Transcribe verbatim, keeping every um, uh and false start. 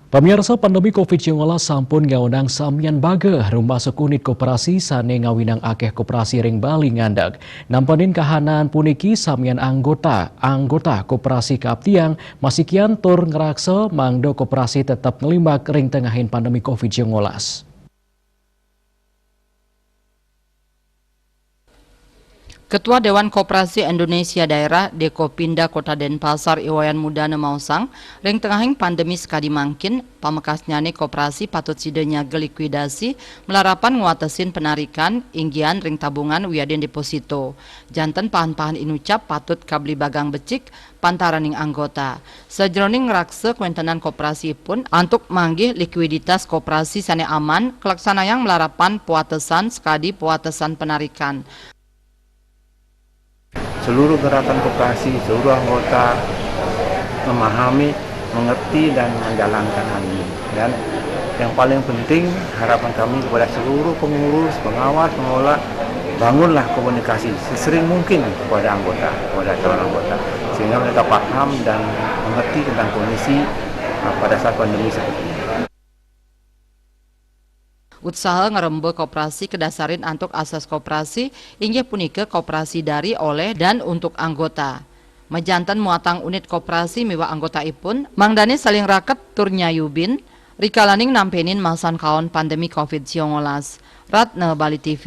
Pamiarsa, pandemi covid sembilan belas sampun ngaundang samian baga, rumasuk unit koperasi sane ngawinang akeh koperasi ring Bali ngandeg. Nampenin kahanan puniki, samian anggota, anggota koperasi kaaptiang masikian tur ngraksa mangda koperasi tetep nglimbak ring tengahing pandemi covid sembilan belas. Ketua Dewan Koperasi Indonesia Daerah Dekopinda Kota Denpasar, I Wayan Mudana, maosang, ring tengahing pandemi sakadi mangkin, pamekasnyane koperasi patut sida nyaga likuidasi malarapan ngwatesin penarikan, inggihan ring tabungan wiadin deposito. Janten pahan-pahan inucap patut kablibagang becik, pantaraning anggota. Sajeroning ngraksa kawentenan koperasipun antuk manggih likuiditas koperasi sane aman, kalaksanayang malarapan pawatesan sakadi pawatesan penarikan. Seluruh gerakan koperasi, seluruh anggota memahami, mengerti, dan menjalankan hal ini. Dan yang paling penting, harapan kami kepada seluruh pengurus, pengawas, pengelola, bangunlah komunikasi sesering mungkin kepada anggota, kepada calon anggota, sehingga mereka paham dan mengerti tentang kondisi, uh, pada saat pandemi seperti ini. Utsaha ngremba koperasi kadasarin antuk asas koperasi, inggih punika koperasi dari, oleh, dan untuk anggota. Majanten muatang unit koperasi miwah anggotaipun, mangdane saling raket tur nyayubin, rikalaning nampenin masan kaon pandemi covid sembilan belas. Ratna, Bali T V.